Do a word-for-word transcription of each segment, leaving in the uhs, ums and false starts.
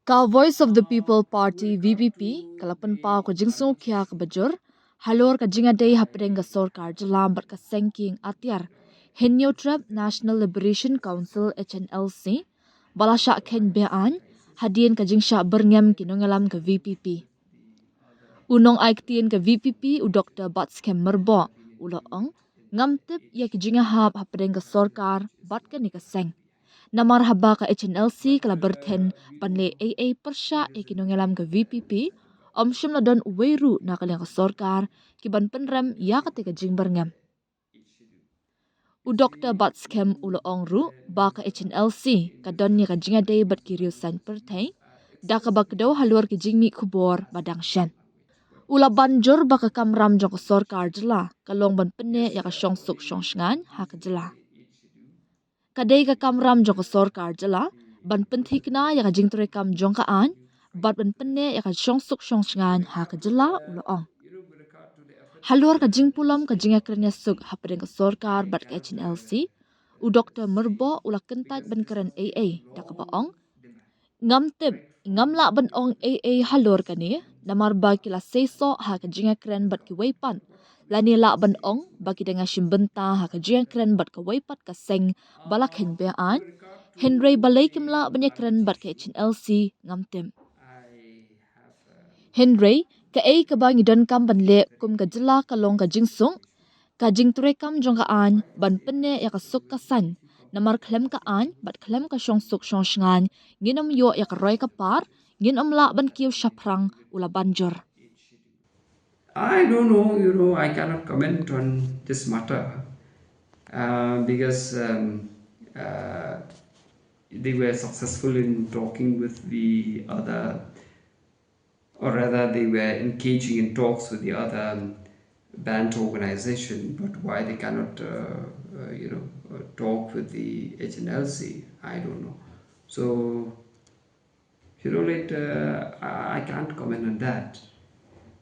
Ka Voice of the People Party, V P P, ka la pynpaw ka jingsngewkhia kaba jur halor ka jingïadei hapdeng ka sorkar jylla bad ka seng kieng atiar Hynñiewtrep National Liberation Council, H N L C, ba la shah kheiñ be-aiñ hadien ka jingshah byrngem ki nongïalam ka V P P. U nongai ktien ka V P P, u Doktor Batskhem Myrboh, u la ong, ngam tip ïa ki jingïahap hapdeng ka sorkar bad kane ka seng. Namar haba ka H N L C ka la byrthen ban leh ei ei pyrshah ïa ki nongïalam ka V P P, ym shym la don uwei ruh na ka liang ka sorkar ki ban pynrem ïa kata ka jingbyrngem. U Doktor Batskhem u la ong ruh ba ka H N L C ka don ïa ka jingïadei bad ki riew saiñ pyrthei da kaba kdew halor ki jingmih khubor ba dang shen. U la ban jur ba ka kamram jong ka sorkar jylla ka long ban pynneh ïa ka shongsuk shongshngaiñ ha ka jylla. Ka dei ka kamram jong ka sorkar jylla ban pynthikna ïa ka jingtreikam jong ka aiñ bad ban pynneh ïa ka shongsuk shongshngaiñ ha ka jylla, u la ong. Halor ka jingpulom ka jingïakren ïasuk hapdeng ka sorkar bad ka H N L C, u Doktor Myrboh u la kyntait ban kren ei ei da kaba ong, ngam tip, ngam lah ban ong ei ei halor kane, namar ba ki la seisoh ha ka jingïakren bad kiwei pat, lane lah ban ong ba ki dang ïashim bynta ha ka jingïakren bad kawei pat ka seng ba la kheiñ be-aiñ, hynrei balei kim lah ban ïakren bad ka H N L C, ngam tip. Hynrei kaei kaba ngi donkam ban leh kum ka jylla ka long ka jingsuk, ka jingtreikam jong ka aiñ ban pynneh ïa ka suk ka saiñ. Namar khlem ka aiñ bad khlem ka shongsuk shongshngaiñ ngin ym ïoh ïa ka roi ka par, ngin ym lah ban kiew shaphrang, u la ban jur. I don't know, you know, I cannot comment on this matter, uh, because, um, uh, they were successful in talking with the other, or rather, they were engaging in talks with the other, um, band organization, but why they cannot, uh, uh, you know, uh, talk with the H N L C, I don't know. So, you know, like, uh, I I can't comment on that.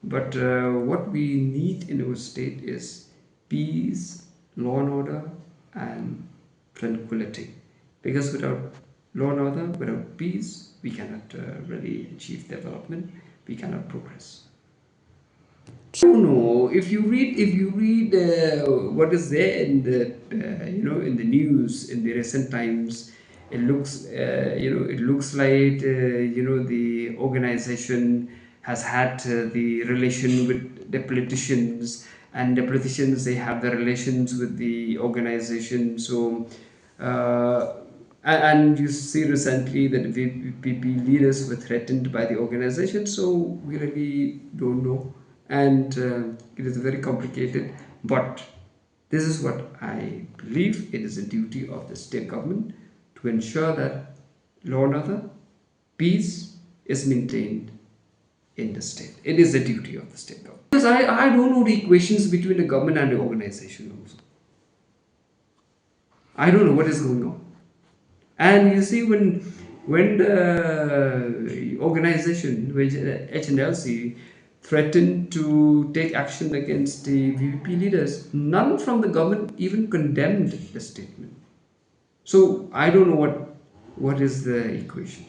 But, uh, what we need in our state is peace, law and order, and tranquility. Because without law and order, without peace, we cannot, uh, really achieve development. We cannot progress. I don't know. If you read, if you read, uh, what is there in the, uh, you know, in the news in the recent times, it looks, uh, you know, it looks like, uh, you know, the organization has had, uh, the relation with the politicians, and the politicians, they have the relations with the organization. So, uh, a- and you see recently that V P P leaders were threatened by the organization. So we really don't know, and, uh, it is very complicated. But this is what I believe: it is the duty of the state government to ensure that law and order, peace is maintained in the state. It is the duty of the state government. Because I, I don't know the equations between the government and the organization also. I don't know what is going on. And you see, when when the organization, which, uh, H N L C, threatened to take action against the V P P leaders, none from the government even condemned the statement. So I don't know what what is the equation.